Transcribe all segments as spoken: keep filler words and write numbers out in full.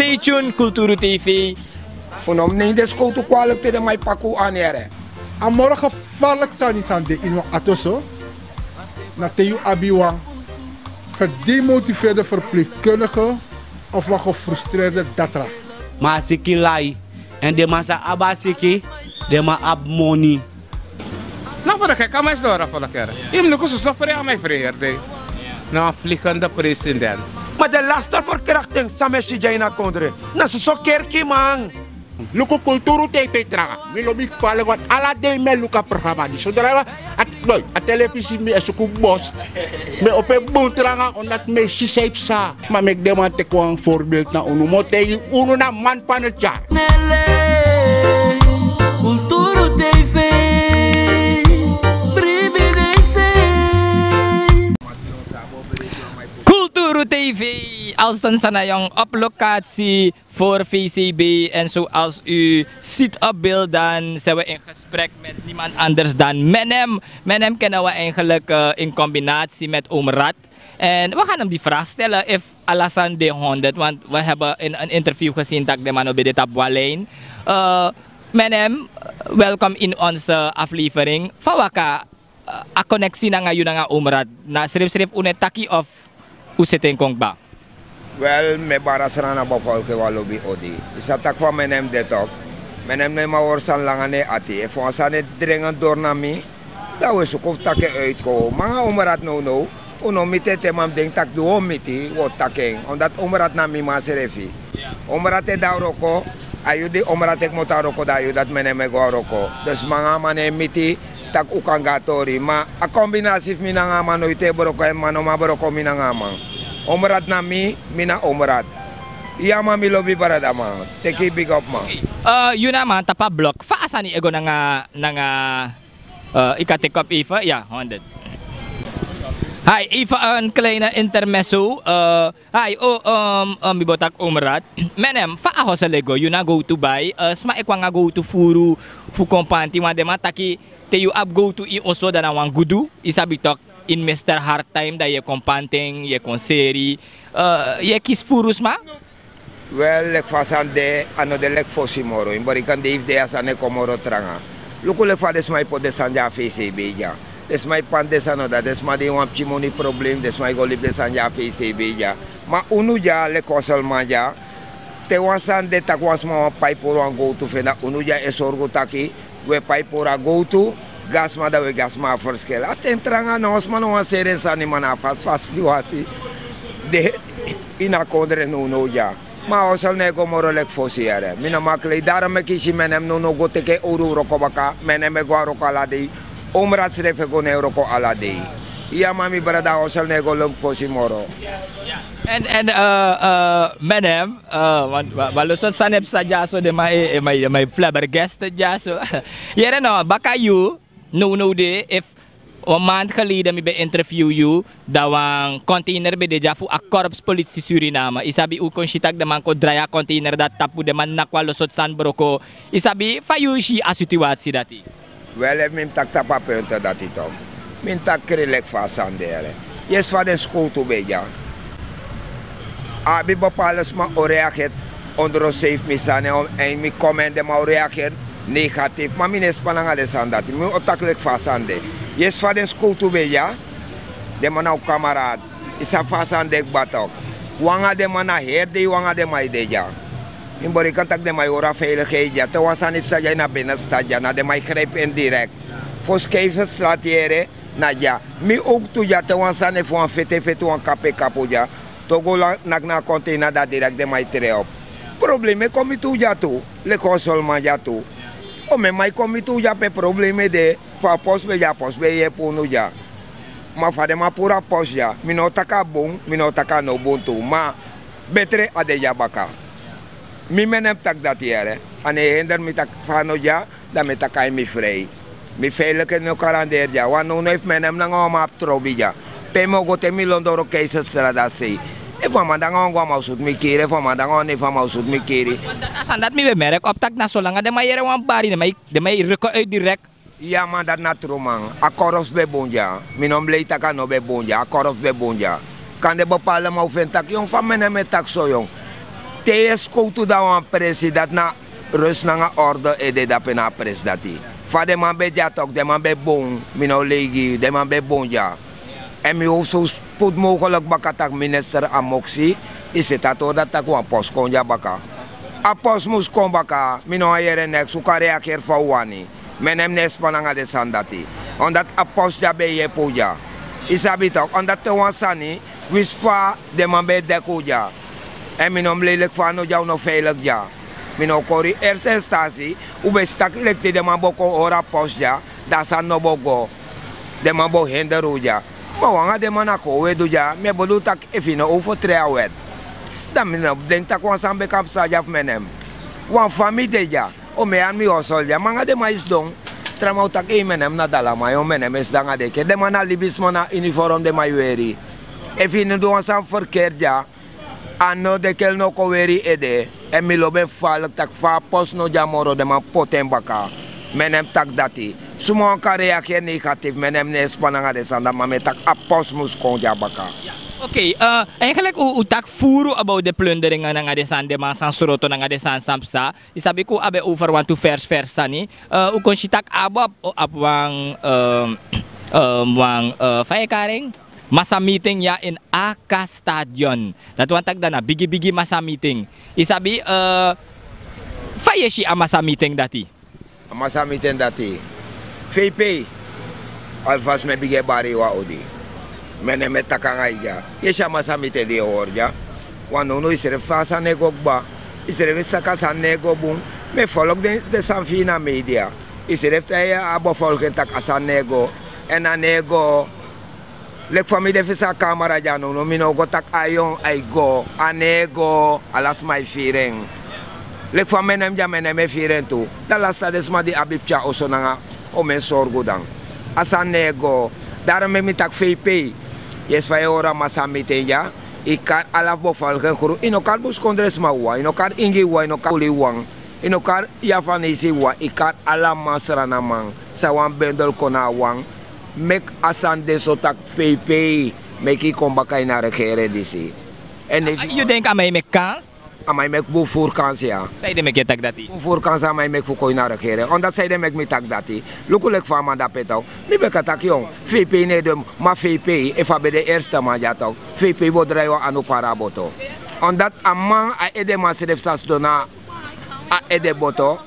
Stay tuned, Kulturu T V. Un no mus neem den skowtu kwalik te den man e paki un ani yere. A moro gevaarlijk sani san de ini wan atoso, na te yu abi wan gedemotiveerde verpleegkundige of wan gefrustreerde datra. Ma a siki lai, èn den man sa abi a siki, den man abi moni. Na fu de gek a man e sidon ora fu de kere. Yu mus luku soso frei a man e frei heri dei. Na wan vliegende president. Ma den laste verkrachting san mi e si dya ini a kondre, na soso kerkiman. Luku Kulturu T V tranga. Mi lobi kwalik want ala dei mi e luku a programa disi. Sodra a, a telefisi mi e suku bos. Mi e opo en bun tranga omdat mi e si san yu psa. Ma meki den man teki wan voorbeeld na unu. Mi o taigi unu na man van het jaar. Nele, Kulturu T V, bribi den fe. Kulturu T V, Alston Sanayong op locatie voor V C B. En zoals u ziet op beeld, dan zijn we in gesprek met niemand anders dan Menem. Menem kennen we eigenlijk, eh, in combinatie met Oom Rad. En we gaan hem die vraag stellen, if ala sani de honderd, want we hebben in een interview gezien dat de man op de tap alleen. Eh, Menem, welkom in onze aflevering. Fa waka, eh, a koneksi nanga yu nanga Oom Rad, na srefsref un e taki of un seti en kon kba? Wel, mi e bari a srana bevolking wan lobi odi. Yu sa taki fa Menem de tok. Menem no e man hori sani langa na en ati. Efu wan sani e dringi doro na mi, dan un e suku fu taki en uitgewo. Mi nanga Oom Rad nownow, un no miti ete, ma mi denki tak' di un o miti, un o taki en. Omdat Oom Rad na mi man srefi. Oom Rad e de a wroko, a yuru di Oom Rad e kmoto a wroko, dan a yuru dati Menem e go a wroko. Dus mi nanga a man no e miti, tak' un kan go a tori. Ma a kombinasi fu mi nanga a man noiti e broko, èn man no man broko mi nanga a man. Oom Rad na mi, mi na Oom Rad. Ya man, mi lobi brada man. Teki yu big up man. Eh, yu na a man tapu a blok. Fa a sani e go nanga, nanga, eh, yu kan teki op even, ya, honderd. Hi, even een kleine intermezzo. Eh, Hi, o, um, um, mi bo taki Oom Rad. Menem, fa a hosel e go, yu na gowtu bai, eh, sma e kon nanga gowtu furu fu kon panti, want den man taki te yu abi gowtu ini oso dan na wan gudu, yu sabi tok, in mister hard time dan yu e kon panti en, yu e kon seri, eh, yu e kisi furu sma? Wel, leki fa a sani de, a no de leki fosi moro. Ini bari kan de, efu de a sani e kon moro tranga. Luku leki fa den sma e poti den sani dya na V C B dya. Den sma e panti den sani, no, dati den sma de ini wan pikin moni problem, den sma e go libi den sani dya na V C B dya. Ma unu dya leki hoselman dya, te wan sani de tak' wan sma wani pai puru wan gowtu fu en, dan unu dya e sorgu taki un e pai puru a gowtu gi a sma, dan un e gi a sma a ferskel. A ten tranga, no wan sma no wani seri en sani, ma na a fasi fasi di un e si de ini a kondre nownow dya. Ma a hosel no e go moro leki fosi yere. Mi no maklik, daarom meki yu si Menem nownow go teki en owru wroko baka. Menem e go a wroko ala dei. Oom Rad srefi e go na en wroko ala dei. Ya man, mi brada, a hosel no e go leki fosi moro. En, en, eh, eh, Menem, eh, wan, wan, wan lo sortu sani e psa dyaso, den man e, e man e, man e flabbergasted dyaso. Yere no, baka yu, nownow de, efu wan maand geleden mi ben interview yu, dan wan container ben de dya fu a korpspolitie Suriname. Yu sabi, un kon si tak' den man kon drai a container dati tapu, den man naki wan lo sortu sani broko. Yu sabi, fa yu si a situwasi dati? Wel, efu mi mus taki tapu a punto dati tok, mi mus taki krin leki fa a sani de yere. Yu e si fa den skowtu ben dya. A abi bepaalde sma o reageer ondro sei fu mi sani, èn mi kon, den man o reageer negatief, ma mi no e span nanga den sani dati. Mi o taki leki fa a sani de. Yu e si fa den skowtu ben dya, den man na un kameraad. Yu sabi fa a sani de kba tok. Un nanga den man na heri dei, un nanga den man e de dya. Mi bari kan taki den man e hori a veiligheid dya. Te wan sani psa dya ini a binnenstad dya, na den man e grijp en direct. Fosi Keizersstraat yere, na dya. Mi ook tu dya, te wan sani fu wan fete fete, wan kapu e kapu dya, te un go naki na a container, dan direct den man e trei op. Problem e kon miti un dya tu, leki hoselman dya tu. Omeni man e kon miti un dya pe problem e de. Fa a post ben de, a post ben e yepi unu dya. Ma fa den man puru a post dya, mi no o taki a bun, mi no o taki a no bun tu. Ma betre a de dya baka. Mi Menem taki dati yere. A no e hinder mi taki fa a no dya, dan mi e taki a ini mi vrij. Mi veiligheid no e garanderi dya. Want nownow efu Menem nanga wan man abi trobi dya, pe mi o go te mi lon doro Keizersstraat a sei? Efu a man de nanga wan gwe, a man o sutu mi kiri. Efu a man de nanga wan neef, a man o sutu mi kiri. Want dati a sani dati mi ben merk op taki na solanga den man yere wan bari, den man e, den man e ruk uit direct. Ya man, dati na tru man. A korps ben bun dya. Mi no mus lei taki a no ben bun dya. A korps ben bun dya. Kande bepaalde man o feni taki, yon, fa Menem e taki so, yon. Te yu e skowtu dan wan presi dati na rus nanga orde e de dape na a presi dati. Fa den man ben de ya toki den man ben bun. Mi no lei gi yu den man ben bun dya. Èn mi hofu so spoed mogelijk baka tak' minister a moksi. Yu seti a tori dati tak' wan post kon dya baka. A post mus kon baka. Mi no wani yere neks un kan reageri fa un wani. Menem no e span nanga den sani dati. Omdat a post dya ben e yepi un dya. Yu sabi toki omdat te wan sani winsi fa den man ben e deki un dya. Èn mi no mus lei leki fa a no dya un no feilik dya. Mi no o kori erste instansi. Un ben si tak' leki te den man bo kon hori a post dya, dan a sani no bo go. Den man bo hender un dya. Ma wan nanga den man na kon un e du dya mi e bo du tak' efu yu no ofertrei a wèt, dan mi no denki tak' wan sani ben kan psa dya fu menem. Wan fa mi de dya. O mi e ani mi hosol dya ma nanga den man e sidon. Tra man o taki ei menem na dalaman yon menem e sidon nanga den ken den man na libisma na uniform den man e weri. Efu yu no du wan sani ferkeri dya, a no den kel no kon weri yu ede. Èn mi lobi en faliki tak' fa a post no dya moro den man poti en baka. Menem taki dati. Suma wan kan reageri negatif menem no e span nanga den sani dati ma mi e taki a post mus kon dya baka. Ok. Enkeliki un taki furu about den plunderinga nanga den sani den man san sroto nanga den sani san psa. Yu sabi ku abi en over wantu fersi fersi sani. Un kon si tak' abob o abi wan wan fa yu e kari en, masamiting ya ini aka stadion. Dati wani tak' dan na bigi bigi masamiting. Yu sabi fa yu e si a masamiting dati? A masamiting dati, fei pei. Alfasi mi e bigin e bari yu wan odi. Mi en nen mi e taki nanga yu dya. Yu e si a masamiting di yu e hori dya. Wan nownow yu srefi fa a sani no e go kba. Yu srefi e si tak' a sani no e go bun. Mi e folok den sani fi yu na media. Yu srefi taigi a bofolkin tak' a sani no e go. Èn a no e go. Leki fa mi de fesi a kamara dya nownow mi no o go taki a yon a e go. A no e go. Ala sma e firi en. Leki fa mi en nen mi dya mi en nen mi e firi en tu. Dan lasta den sma di abi pikin a oso nanga omen sorgu dan a sani no e go. Daro meki mi taki fei pei. Yesi fa yu e hori a masamiting dya. Yu kari ala fu bofolkin gru yu no kari buskondresma wawan yu no kari ingi wawan yu no kari uli wawan. Yu no kari yafanesi wawan yu kari ala masra na man. San wan bendel kon na a wan. Meki a sani de so tak' fei pei. Meki yu kon baka ini a regere disi. Èn efu yu denki a man e meki kans. A man e meki bun furu kansi ya. Sanede meki yu e taki dati? Bun furu kansi a man e meki fu kon ini a regere on dati sanede meki mi taki dati. Luku leki fa a man de ape taw. Mi ben kan taki yon fei pei no e du en. Ma fei pei efu a ben de erste man dya taw. Fei pei bo drai wan anu para a boto. On dati a man a edeman srefi sa sidon na a edeboto.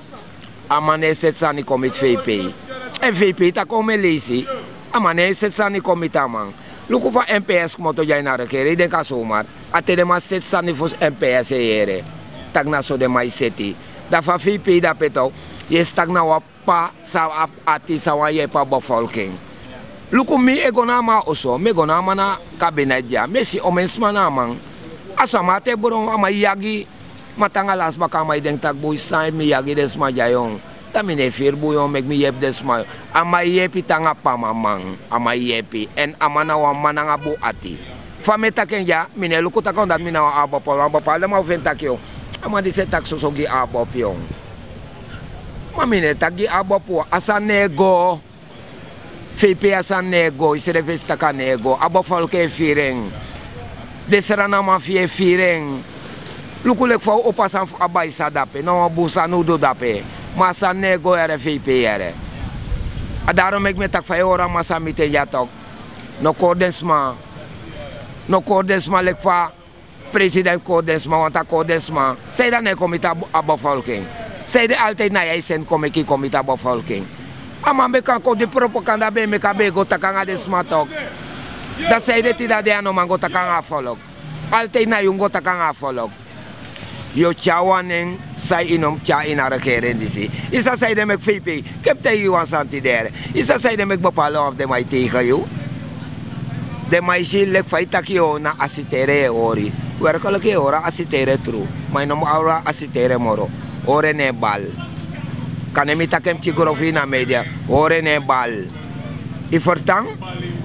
A man no e seti sani kon miti fei pei. Èn fei pei taki omen leisi. A man no e seti sani kon miti a man. Luku fa mps kmoto dya ini a regere yu denki a somar. A te den man seti sani fosi mps e yere. Tak' na so den man e seti. Da fa fei pei de ape taw. Yu e si tak' na wan p'pa san abi ati san wani yepi a bofolkin. Luku mi e go na a man oso mi e go na a man na kabinet dya mi e si omen sma na a man. A so a man ati e bron a man e yagi. Ma te anga lasi baka a man e denki tak' bun san efu mi yagi den sma dya yon. Dan mi no e firi bun yon meki mi yepi den sma. A man e yepi te anga p'pa man man. A man e yepi èn a man na wan man nanga bun ati. Fa mi e taki en dya mi no e luku tak' on dati mi na wan abopol wan bopol den man o feni taki yon. A man disi e taki soso gi abop yon. Ma mi no e taki gi abop wan a sani no e go. Fei pei a sani no e go yu srefi e si tak' a no e go a bofolki e firi en. Den sranaman fi yu e firi en. Luku leki fa un opo a sani fu abaisa dape na wan bun sani un du dape. Ma a sani no e go yere fei pei yere. A daro meki mi e taki fa yu e hori a masamiten dya toki. No kori den sma. No kori den sma leki fa president kori den sma wanta kori den sma. Sanede a no e kon miti a bofolkin? Sanede altide na yu a e seni kon meki yu kon miti a bofolkin? A man ben kan kon di propaganda ben e meki a ben e go taki anga den sma toki. Dan sanede tide a dei a no man go taki anga a folok? Altide na yu mus go taki anga a folok. Yu o tyari wan nen san yu no mus tyari ini a regeren disi. Yu sa sanede meki fei pei? Ken mi taigi yu wan sani tide yere. Yu sa sanede meki bepala wan fu den man e teige yu. Den man e si leki fa yu taki yu o na asitere yu e hori. Werkeliki yu e hori a asitere tru. Ma yu no mus hori a asitere moro. Hori en na en bal. Kande mi taki en pikin gron fu yu na media. Hori en na en bal. Yu ferstan?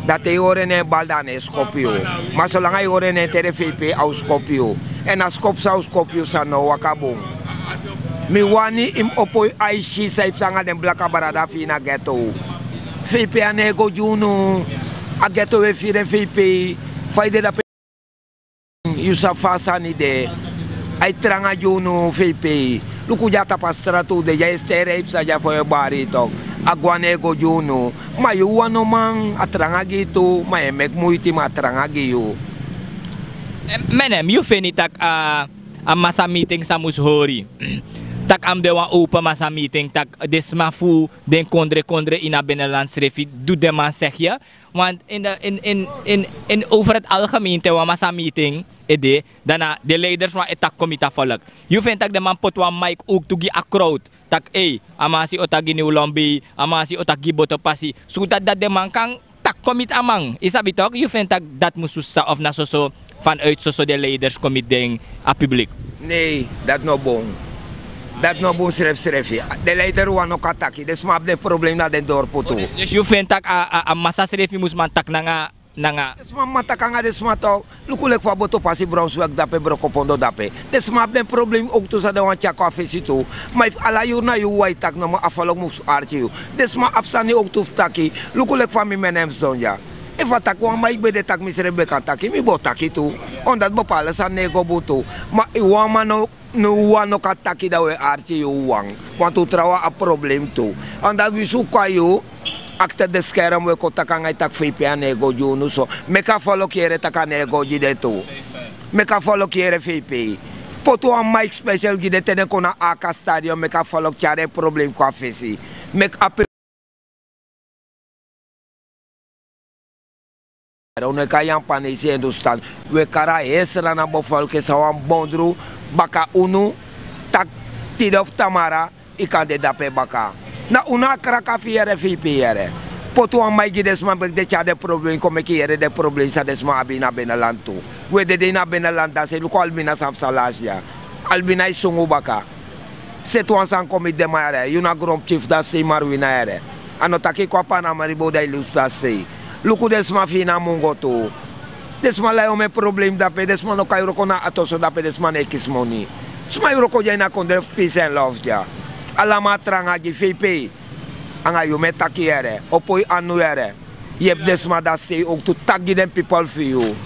Dan te yu hori en na en bal dan a no e skopu yu. Ma solanga yu hori en na en tere fei pei a o skopu yu. Èn a skopu san a o skopu yu san no o waka bun. Mi wani yu mus opo yu aisi san yu psa anga den blaka brada fi yu na geto. Fei pei a no e go gi unu. A geto wi e firi en fei pei. Fa yu de dape? Yu sabi fa a sani de. A e tranga gi unu fei pei. Luku di a tapu a strati un de di a e steri a e psa di a fa yu e bari yu tok. A gwan no e go gi unu. Ma yu wan no man a tranga gi yu tu ma yu e meki muiti ma a tranga gi yu. Menem yu feni tak' a masamiting san mus hori tak' a mus de wan open masamiting tak' den sma fu den kondre kondre ini a beneland srefi du den man segi yu. Want in de in in in in over het algemeen te wan masamiting e de dan na den leiders wan e taki komiti a volk. Yu feni tak' den man poti wan maik owktu gi a krowd tak' ei, a man si o taki gi niwlon bei, a man si o taki gi boto pasi sudati dati den man kan taki komiti a man yu sabi tok' yu feni tak' dati mus susa of na soso? Fan uiti soso den leiders komiti den a publik. Nei, dati no bun. Dati no bun srefsrefi. Den leider wan no kan taki den sma abi den problem na den dorpu tu. Dus yu feni tak' a masa srefi mus man taki nanga nanga den sma man taki nanga den sma tok'. Luku leki fa boto pasi brownswek dape brokopondo dape. Den sma abi den problem owktu san den wani tyari kon a fesi tu. Ma efu ala yuru na yu wawan e taki nomo a folok mus arki yu. Den sma abi sani owktu fu taki. Luku leki fa mi mene en sidon dya. Efu a taki wan man yu ben de tak' misrefi ben kan taki mi bo taki tu. On dati bepale sani no e go bun tu. Ma yu wan man no wan no kan taki dan un e arki yu wan. Wantu un trawan abi problem tu. On dati winsi un kon na yu akte deskerem un e kon taki nanga yu tak' fei pei a no e go gi unu so. Meki a folok yere tak' a no e go gi den tu. Meki a folok yere fei pei. Poti wan maik spesial gi den te den kon na aka stadion meki a folok tyari en problem kon a fesi. Meki a pe un no e kari yu a mus panesi en dus tan. Un e kari a heri srana bofolki san wan bondru baka unu. Tak' tide ofu tamara yu kan de dape baka. Na unu a kraka fu yu yere fu yu pe yu yere. Poti wan man e gi den sma meki den tyari den problem kon meki yu yere den problem san den sma abi ini a beneland tu. Un e dede ini a beneland dan sei luku albina san psa lasi dya. Albina e sungu baka. Seti wan sani kon miti den man yere yu na gronpikin fu dati sei marwina yere. A no taki yu kon a panamaribo dan yu lusu dati sei. Luku den sma fu yu na mungo tu. Den sma lai omen problem dape den sma no kan yu wroko na a toso dape den sma no e kisi moni. Sma yu wroko dya ini a kondre fu pisi èn lof dya. Ala man a tranga gi fei pei. Anga yu mu e taki yere o poi anu yere. Yepi den sma dati sei owktu taki gi den pipel fu yu.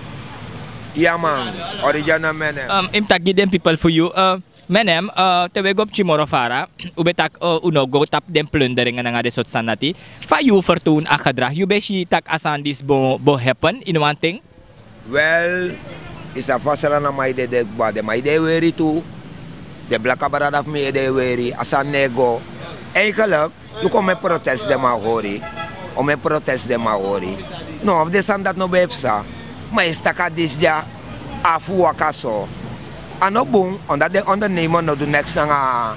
Ya man. Original mene. Yu mus taki gi den pipel fu yu. Menem, te un e go pikin moro fara un ben taki un no go tapu den plunderingi nanga den sortu sani dati. Fa yu fertown a gedragi yu ben si tak' a sani disi bo happen ini wan ten? Wel, yu sabi fa srana man e dede kba den man ede e weri tu. Den blaka brada fu mi ede e weri a sani no e go. Enkelek. Luku omen protesti den man hori. Omen protesti den man hori. No wan fu den sani dati no ben e psa. Ma yu e si tak' a disi dya a fu waka so. A no bun on dati den ondernemer no du neks nanga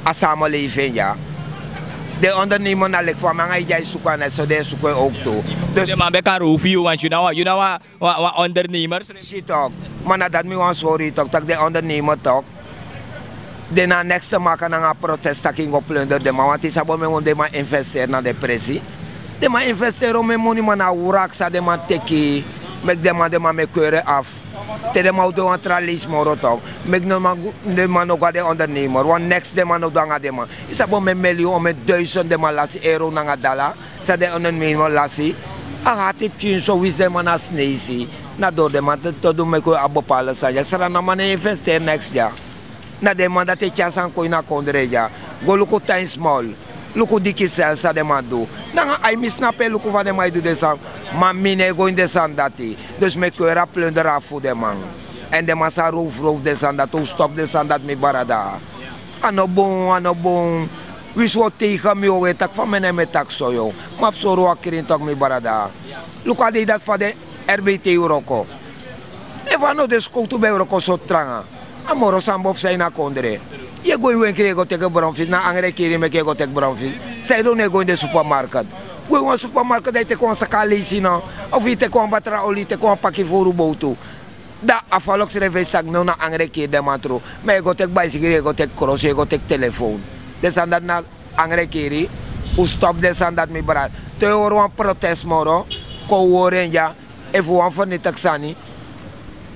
a samelei fu en dya. Den ondernemer na leki fa mi nanga yu dya e suku en na so den e suku en owktu. Den man ben kan row fu yu wantu yu na wan wan ondernemer. Si tok'. Ma na dati mi wani sori yu tok' tak' den ondernemer tok'. Den na a neks te maka nanga a protesti tak' yu go plunder den man wanti yu sabi omen moni den man investeri na den presi. Den man investeri omen moni ma na a wraki san den man teki. Meki den man den man meki weri afu. Te den man o du en wan tra leisi moro tok'. Meki den man no go na den ondernemer wan neks den man no du nanga den man. Yu sabi omen miliyun omen duisende den man lasi euro nanga dala. San den ondernemer lasi. A hati pikin so winsi den man na sneisi. Na dori den man te du meki wi abi bepale sani dya srana man no e investeri neks dya. Na den man dati e tyari sani kon ini a kondre dya. Go luku tainsmol. Luku dikisel san den man du. Nanga ai mi snapu e luku fa den man e du den sani. Ma mi no e go ini den sani dati. Dus meki weri a plunder afu fu den man. Èn den man sa rowfu rowfu den sani dati un stopu den sani dati mi brada. A no bun a no bun. Winsi un o teige mi un o weri tak' fa mi en na en mi e taki so. Ma fu sori un a krin tok' mi brada. Luku a dei dati fa den erbeitei wroko. Efu a no de skowtu ben e wroko so tranga. A moro sani bo psa ini a kondre. Yu e go yu wenkri yu e go teki bronfisi na angre kiri meki yu e go teki bronfisi. Sanede un no e go ini den supermarket? Go ini wan supermarket dan yu teki wan saka aleisi no? Ofu yu teki wan batra oli yu teki wan paki fowru bowtu. Dan a foloks refesi tak' no na angre kiri den man tru. Ma yu e go teki baisigri yu e go teki krosi yu e go teki telefon. Den sani dati na angre kiri. Un stopu den sani dati mi brada. Te un e hori wan protesti moro kon un hori en dya. Efu un wani fernitiki sani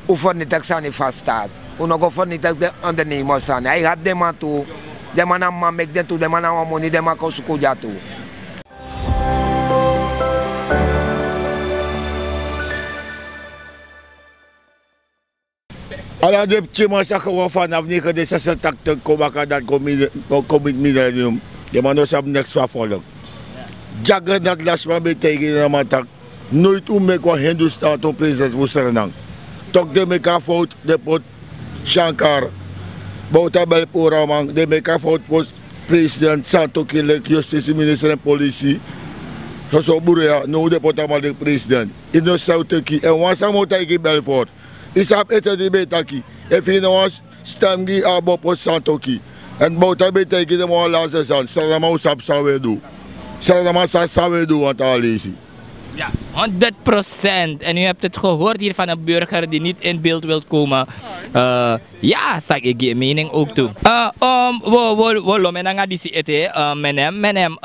un fernitiki sani fu a staati. Un no go fernitiki den ondernemer sani a e hati den man tu. Den man na man meki den tu den man na wan moni den man kon suku dya tu. Ala den pikinman sa kon wan fanafu negen den sesentachtig kon baka dati kon miti milenium. Den man no sabi neks fu a folok. Dyager dati lasiman ben taigi den man taki, noiti un meki wan hindustan ton president fu srenan. Toki den meki a fowtu, den poti shankar bowta bel puru a man, den meki a fowtu poti president santoki leki yustisi minister èn polisi. Soso buru ya now den poti a man leki president. Yu no san yu teki èn wan sani mi o taigi belfort. Yu sabi ete di ben e taki, efu yu no wani stem gi yu a bo poti santoki. Èn bowta ben e taigi den man wan lasi sani sradaman un sabi san un e du. Sradaman sabi san un e du wantu a leisi. Honderd procent en u hebti heti gehorti hiri fan en burger di niti in beeldi wildi koma. Ya saki e gi en mening owk tu. Wi o lomen nanga disi ete. Menem menem.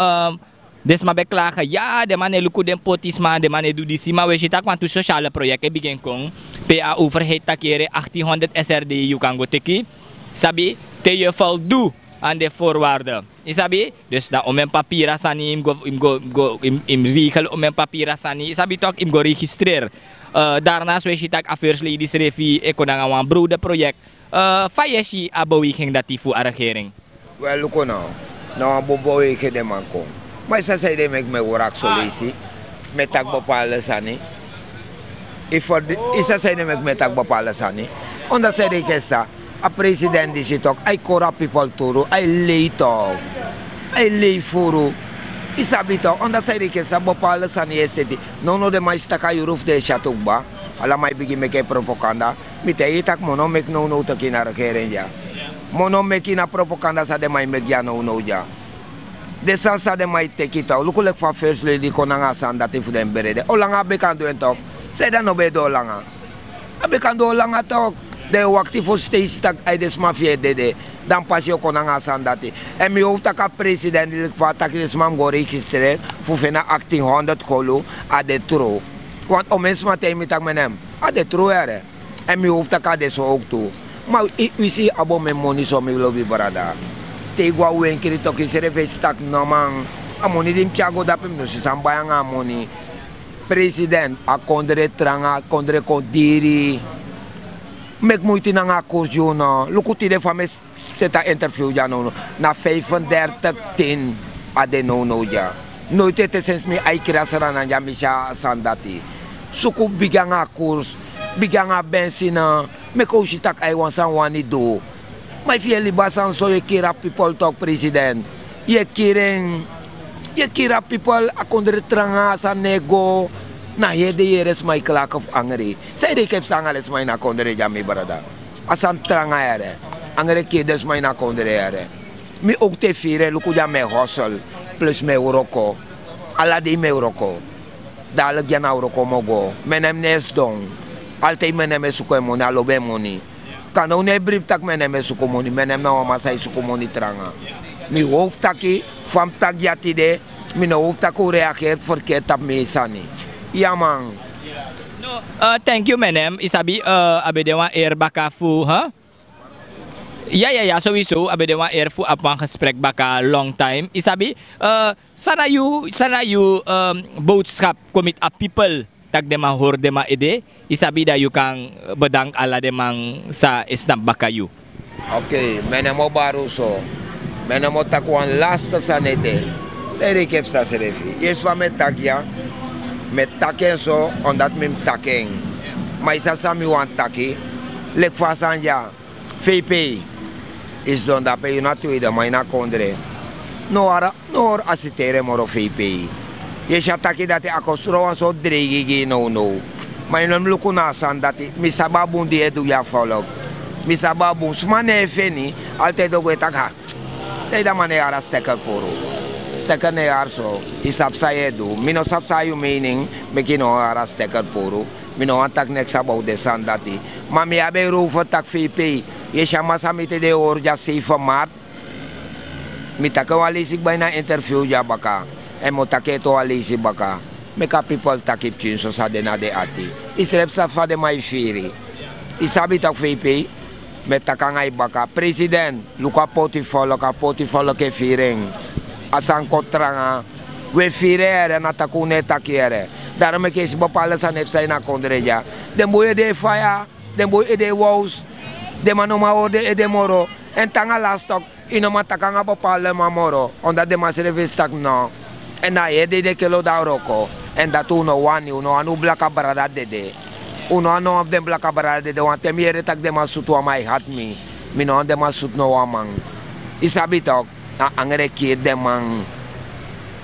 Den sma ben klage ya den man no e luku den poti sma den man no e du disi ma wi e si tak' wantu sosiale proyekti e bigin kon. Pe a overheid taki yere achtin honderd srd yu kan go teki, sabi, te yu e foldu an den forwarde. Yu sabi? Dus dan omen papiri a sani yu mus go yu mus go yu mus regel omen papiri a sani yu sabi tok yu mus go registreri. Darna so yu e si tak' a first lady srefi e kon nanga wan brode proyekti. Fa yu e si a beweging dati fu a regering? Wel luku no, na wan bun beweging den man kon. Ma yu sa saide meki mi e wraki soleisi, mi e taki bepalde sani. Yu sa saide meki mi e taki bepalde sani. Onda saide yu ken sa, a president disi tok' a e kori a pipel turu a e lei tok', a e lei furu. Yu sabi tok' onda saide yu ken sa bepalde sani yu e seti. Nownow den man e si tak' a yuru fu den e si a tu kba. Ala man e bigin meki en propaganda. Mi taigi yu tak' mi o no meki nownow teki ini a regering dya. Mi o no meki ini a propaganda san den man e meki dya nownow dya. Den sani san den man e teki tok' luku leki fa first lady kon nanga a sani dati fu den brede olanga a ben kan du en tok'. Saide a no ben e du olanga? A ben kan du olanga tok'. Den e wakti fosi te yu si tak' ai den sma fu yu e dede, dan pasi yu o kon nanga a sani dati. Èn mi howpu tak' a presidenti leki fa a taki den sma mus go registreri fu feni a aktin honderd kolu. A de tru. Wantu omen sma taigi mi tak' mi e nen a de tru yere. Èn mi howpu tak' a de so owktu. Ma wi si yu abi omen moni so mi lobi brada. Te yu go na wenkri toki srefi e si tak' no man, a moni di mi tyari go dape mi no si san mi bai nanga a moni. President, a kondre tranga a kondre kon diri. Meki muiti nanga a kurs gi unu. Luku tide fa mi e seti a interview dya nownow. Na fifendertig tin a de nownow dya. Noiti ete sensi mi ai kiri a sranan dya mi si a sani dati. Suku bigi nanga a kurs, bigi nanga a bensine. Meki un si tak' ai wan sani wani du. Ma efu yu e libi a sani so yu e kiri a pipel tok' president. Yu e kiri en. Yu e kiri a pipel a kondre tranga a sani no e go. Na heri den yere sma e klake fu angri. San yu de yu kepi san angri sma ini a kondre dya mi brada. A sani tranga yere. Angri e kiri den sma ini a kondre yere. Mi owktu e firi en luku dya mi e hosel. Plus mi e wroko. Ala dei mi e wroko. Daliki dya na wroko mi o go. Mi e nen mi no e sidon. Altide mi e nen mi e suku en moni a lobi en moni. Kande un no e bribi tak' mi e nen mi e suku moni mi e nen mi na wan man san e suku moni tranga. Mi howpu taki fa mi taki dya tide. Mi no howpu tak' un reageri ferkeri tapu mi sani. Ya man. Tenki yu mi e nen yu sabi a ben de wan eri baka fu. Ya ya ya sowisow a ben de wan eri fu abi wan gesprek baka long time yu sabi. San na yu san na yu bowtskap kon miti a pipel? Tak' den man hori den man ede yu sabi dan yu kan bedanki ala den man san e snapu baka yu. Okei mi e nen mi o bari un so. Mi e nen mi o taki wan laste sani ete. San yu reiki e psa srefi yu e si fa mi e taki ya. Mi e taki en so on dati mi mus taki en. Ma yu sabi san mi wani taki leki fa a sani dya. Fei pei yu sidon dape yu na tweide man ini a kondre. No wari a siteri en moro fei pei. Yu e si a taki dati a kon sron wan sortu dreigi gi yu nownow. Ma yu no mus luku na a sani dati mi sabi a bun di yu e du gi a folok. Mi sabi a bun sma no e feni. Altide o go e taki a saide a man no e hari a steker puru. Steker no e hari so. Yu sabi san yu e du mi no sabi san a yu mening. Meki yu no wani hari a steker puru. Mi no wani taki neks abowtu den sani dati. Ma mi abi en rover taki fei pei. Yu e si a man san mi ete den e hori dya seifen mart. Mi taki en wan leisi kba ini a interview dya baka. Èn mi o taki en ete wan leisi baka. Meki a pipel taki pikin soso a de na den ati. Yu srefi sabi fa den man e firi. Yu sabi tak' fei pei. Mi e taki nanga yu baka president. Luku a poti folok a poti folok e firi en. A sani kon tranga. Un e firi en yere na taki un no e taki yere. Daro meki yu e si bepalde sani e psa ini a kondre dya. Den boi ede e faya. Den boi ede e wowsu. Den man no man hori den ede moro. Èn te nanga lasi toki, yu no man taki nanga bepalde man moro. Omdati den man srefi e si tak' no. Èn na a ede yu de kelo dan wroko. Èn dati un no wani, un no wani un blaka brada dede. Un no wani no wan fu den blaka brada dede. Wanten mi yere tak' den man sutu wan man, a e hati mi. Mi no wani den man sutu no wan man. Yu sabi toki, na angre kiri den man.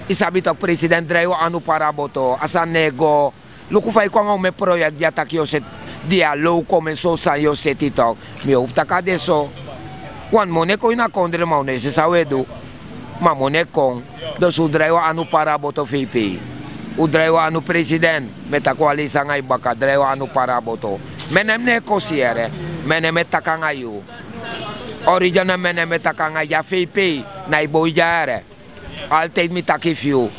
Yu sabi toki, president drai wan anu para boto. A sani no e go. Luku fa yu kon nanga un meki proyekti dya, taki yu o seti, di a low kon, meki so sani yu o seti toki. Mi e howpu tak' a de so. Wan moni e kon ini a kondre, ma un no e si san un e du. Ma moni e kon. Dus un drai wan anu para boto, fei pei. Un drai wan anu president. Mi e taki wan leisi nanga yu baka, drai wan anu para boto. Menem no e kosi yere. Menem e taki nanga yu. Original menem e taki nanga yu dya, fei pei. Na yu boi dya yere. Altide mi taki fu yu.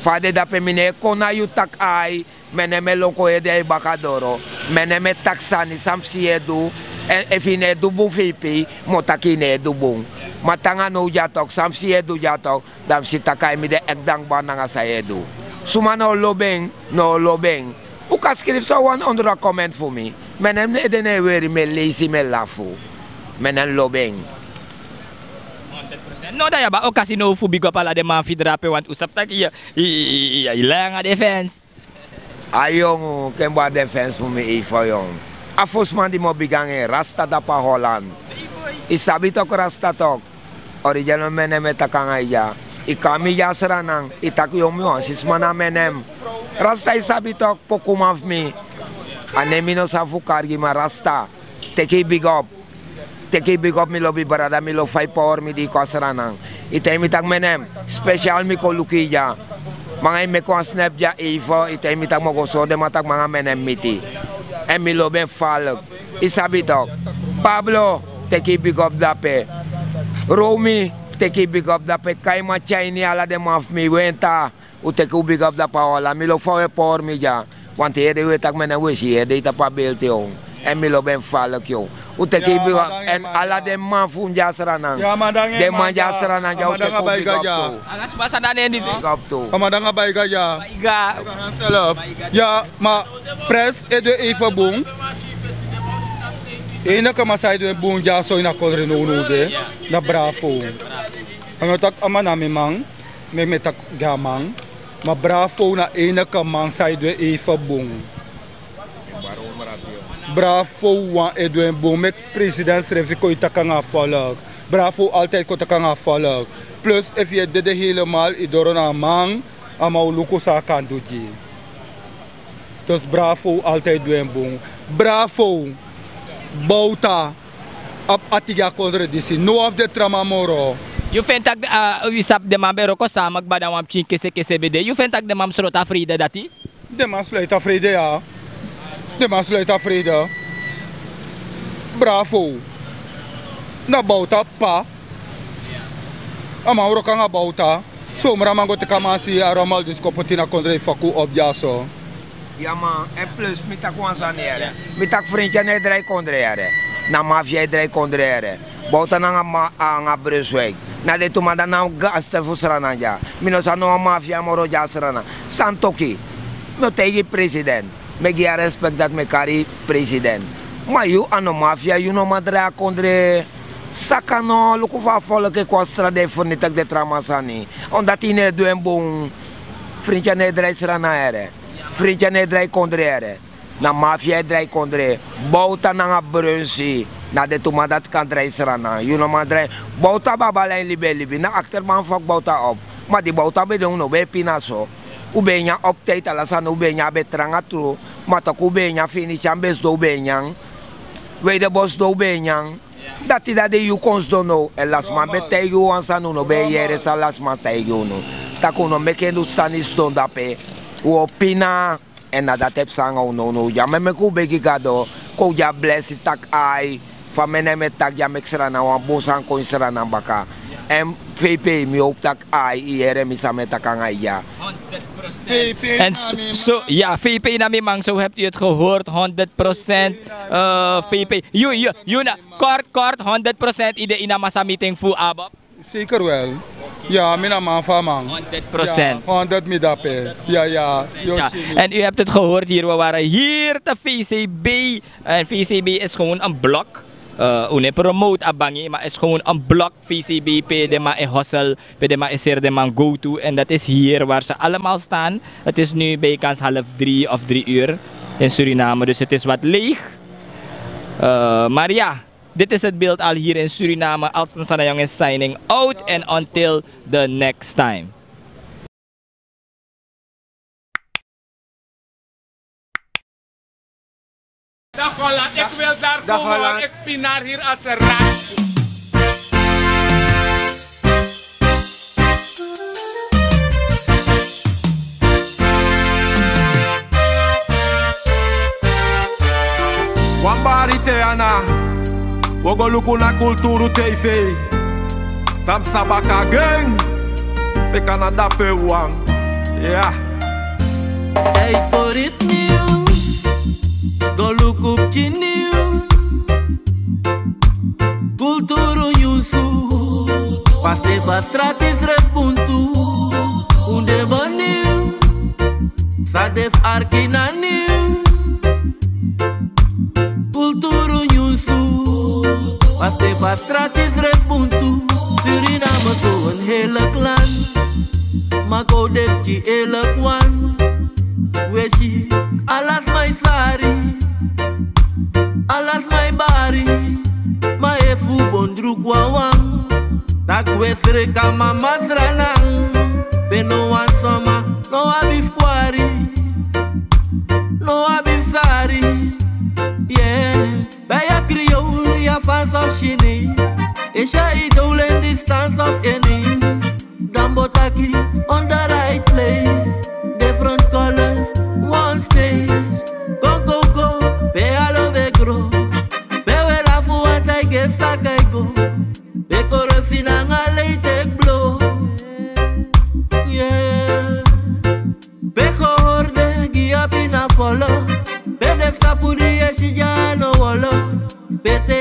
Fa a de dape mi no e kon na yu taki ai. Menem e lon kon ede a yu baka doro. Menem e taki sani san mi si yu e du. Èn efu yu no e du bun, fei pei, mi o taki yu no e du bun. Ma te nanga now dya toki, san mi si yu e du dya toki, dan mi si tak' ai, mi de ekti dankbari nanga san yu e du. Suma no o lobi en, no o lobi en. Un kan skrifi san un wani ondro a komenti fu mi. Menem ede no e weri, mi e leisi, mi e lafu. Menem lobi en. No, dan yu abi a okasi now fu bigi opu ala den man fu yu drape, want un sabi tak' yu, yu, yu, yu, yu lai nanga den fans. A yongu, ken bun a den fans fu mi, ei, fo yongu. A fosi man di mi o bigin nanga en, Rasta dapu a Holland. Yu sabi toki Rasta toki. Original Menem e taki nanga yu dya. Yu kon na mi dya a Sranan, yu taki yongu, mi wani si sma na Menem. Rasta, yu sabi toki, pokuman fu mi. A nen mi no sabi fu kari gi, ma Rasta, teki yu bigi opu. Teki yu bigi opu, mi lobi brada, mi lobi fa yu paweri mi di yu kon a Sranan. Yu taigi mi taki Menem, special mi kon luku yu dya. Manga yu meki wan snap dya, ei, fo, yu taigi mi taki mi o go sori den man taki manga Menem miti. Èn mi lobi en falek. Yu sabi toki. Pablo, teki yu bigi opu dape. Romi, teki yu bigi opu dape. Kaiman, Tyaini, ala den man fu mi, Wenta. Un teki un bigi opu dape a Holland. Mi lobi fa un e paweri mi dya. Wanten yu ede un e taki Menem, un e si yu ede tapu a belti, yo. Èn mi lobi en falek, yo. Un teki yu bigi opu. Èn ala den man fu un dya a Sranan. Den man dya a Sranan dya, un teki un bigi opu tu. Ala sma san na nen disi. Bigi opu tu. A man nanga Baiga dya. Baiga. Baiga himself. Ya, ma Prince e du en eifen bun. Enige man san e du en bun dyaso ini a kondre nownow de, na Bravo. A no taki a man na mi man, meki mi e taki gi a man. Ma Bravo na enige man san e du en eifen bun. Bravo wan e du en bun, meki president srefi kon e taki nanga a volk. Bravo altijd kon taki nanga a volk. Plus efu yu e dede helemaal, yu doro na a man, a man o luku san a kan du gi yu. Dus Bravo altijd du en bun. Bravo, Bouta abi ati gi a kondre disi. No wan fu den tra man moro. Yu feni tak', a, yu sabi den man ben wroko sama kaba, dan wan pikin kese kese ben de. Yu feni tak' den man mus sroto a freide dati? Den man sluiti a freide, ya. Den man sluiti a freide. Bravo. Na Bouta p'pa. A man wroko nanga Bouta. Somra man go teki a man si a rommel disi kon poti na kondre, yu faki un opo dyaso. Ya man, èn plus mi taki wan sani yere. Mi taki Frentya no e drai kondre yere. Na mafia e drai kondre yere. Bouta nanga ma, nanga Brunswijk. Na den tu man dati na gasten fu Sranan dya. Mi no sabi no wan mafia moro dya a Sranan. Santoki. Mi o taigi president. Mi e gi yu a respect dati mi e kari yu president. Ma yu a no mafia, yu no man drai a kondre. Saka no, luku fa a volk e kon a strati, den e fernitigi den tra man sani. Omdat yu no e du en bun. Frentya no e drai Sranan yere. Frentya no e drai kondre yere. Na mafia e drai kondre. Bouta nanga Brunsi, na den tu man dati kan drai Sranan. Yu no man drai. Bouta abi ala en libi e libi. Na akterman faki Bouta opo. Ma di Bouta ben de, un no ben e pina so. Un ben e nyan op tijd, ala sani un ben e nyan, a ben tranga tru. Ma toku un ben e nyan fini, san ben sidon un ben e nyan. Weide bos sidon un ben e nyan. Dati dati de yu kon sidon now. Èn lasiman ben taigi un wan sani, un no ben e yere san lasiman taigi unu. Taki un no meki en du sani sidon dape. Un o pina. Èn na dati e psa nanga un nownow dya. Ma meki un begi Gado, kon un dya blesi, taki ai, fa mi e nemi e taki dya, meki Sranan wan bun sani kon ini Sranan baka. Èn Fei Pei, mi howpu taki ai, yu yere mi san mi e taki nanga yu dya. Èn so, ya, Fei Pei na mi man, so hebt u het gehoord, honderd procent, eh, Fei Pei. Yu, yu, yu na, kort, kort, honderd procent yu de ini a masameeting fu ABOP. Zeker wel. Ya, mi na man fu a man. Honderd procent. Ya, honderd mi dape. Ya, ya. Yu o si mi. En u hebt het gehoord hier, we waren hier te V C B. En V C B is gewoon een blok. Eh, un no e promote a bangi, maar is gewoon een blok V C B P, den man e hustle, pe den man e seri den man go to. En dat is hier waar ze allemaal staan. Het is nu bijkans half drie of drie uur in Suriname, dus het is wat leeg. Eh, maar ja, dit is het beeld al hier in Suriname. Alston Sanayong is signing out and until the next time. Dag Holland, ik wil daar komen, want ik pinaar hier als een rat. Wan bari te ana, wi o go luku na Kulturu T V. Tamsa baka gen, pe Canada pe wan. Ya. Tijd voor iets nieuws. Go luku pikin nieuw. Kulturu nyunsu. Paste fa strati srefi buntu. Un de bun nieuw. San de fu arki na nieuw. Kulturu nyunsu. Paste fa strati srefi buntu. Suriname so een heerlijk land. Ma kon de pikin eerlijk wan. We si ala sma e sari. Ala sma e bari. Ma efu un bon druku wawan, dan un e sreka mama sranan. Pe no wan sma no abi fu kwari. No abi fu sari. Yeah. Bij a Creool, Javaans of Chinees. Is a idool in distance of ineens. Dan bo taki on the right place. Different colors, one stage. Go, go, go, pe alo we gro. Pe we lafu want a e gesta kai go. Pe korofina nanga lei teki blo. Yeah. Pe horde gi a pina folo. Pe de skapu di e si dyano wolo. Pe te